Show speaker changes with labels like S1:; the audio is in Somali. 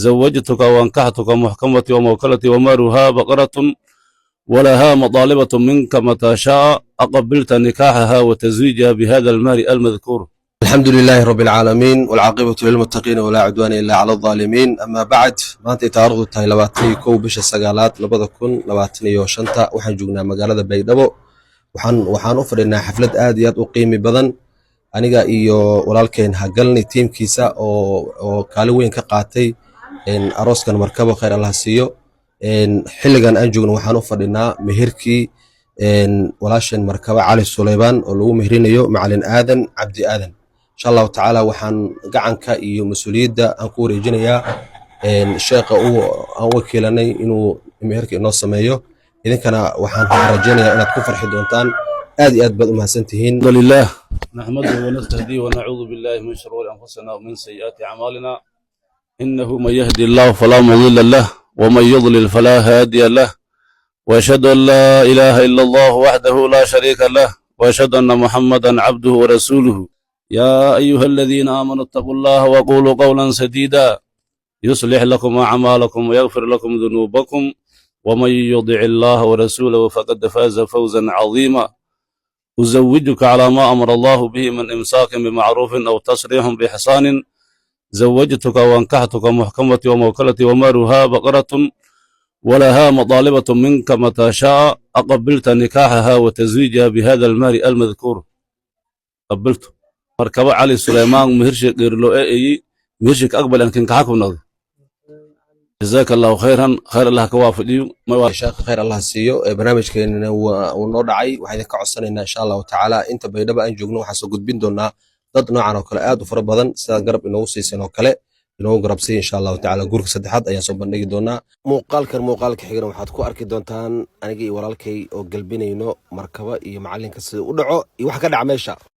S1: زوجتك وأنكحتك محكمتي وموكلتي ومهرها بقرة ولها مطالبة منك متى شاء، أقبلت نكاحها وتزويجها بهذا المهر المذكور؟
S2: الحمد لله رب العالمين، والعاقبة للمتقين، ولا عدوان إلا على الظالمين، أما بعد. Maanta ay taariikhdu tahay 21 bisha sagaalaad 2025, waxaan joognaa magaalada Baydhabo. Waxaan u fadhinaa xaflad aad iyo aad u qiimi badan, aniga iyo walaalkeen Hagalni tiimkiisa oo kaalin weyn ka qaatay arooskan Markabo. Khayr Allah siiyo. Xilligan aan joogno waxaan u fadhinaa meherkii walaasheen Markabo Cali Sulaymaan oo lagu meherinayo Macalin Aadan Cabdi Aadan. Insha Allahu tacaala, waxaan gacanka iyo mas-uuliyadda aan ku wareejinayaa sheekha aan u wakiilanay inuu meherka inoo sameeyo. Idinkana waxaan rajaynayaa inaad ku farxi doontaan. Aad iyo aad baad u mahadsantihiin.
S1: الحمد لله نحمده ونستهديه ونعوذ بالله من شرور أنفسنا ومن سيئات أعمالنا، إنه من يهدي الله فلا مضل له ومن يضلل فلا هادي له، وأشهد أن لا إله إلا الله وحده لا شريك له، وأشهد أن محمدا عبده ورسوله. يا أيها الذين آمنوا اتقوا الله وقولوا قولا سديدا، يصلح لكم أعمالكم ويغفر لكم ذنوبكم، ومن يطع الله ورسوله فقد فاز فوزا عظيما. أزوجك على ما أمر الله به من إمساك بمعروف أو تسريح بإحسان. زوجتك وأنكحتك محكمتي وموكلتي ومهرها بقرة ولها مطالبة منك متى شاء، أقبلت نكاحها وتزويجها بهذا المهر المذكور؟ قبلت. Markabo Cali Suleymaan mehershi qirlo eeyi mehershi ka aqbal ankin ka xakum noqdo. Jazaaka Allahu khayran, khayr Allah ka waafajiyo.
S2: Sheekha khayr Allah siiyo. Barnaamijkeenana waa uu noo dhacay. Waxaan idinka codsanaynaa, insha Allahu tacaala, inta Baydhaba aan joogno waxaan soo gudbin doonaa dad noocan oo kale aad u fara badan. Sidaad garab inoogu siiseen oo kale inoogu garabsiiya, insha Allahu tacaala. Guurka saddexaad ayaan soo bandhigi doonaa. Muuqaalkan muuqaalka xigana waxaad ku arki doontaan aniga iyo walaalkay oo galbinayno Markaba iyo macalinka, sida u dhaco iyo waxa ka dhaca meesha.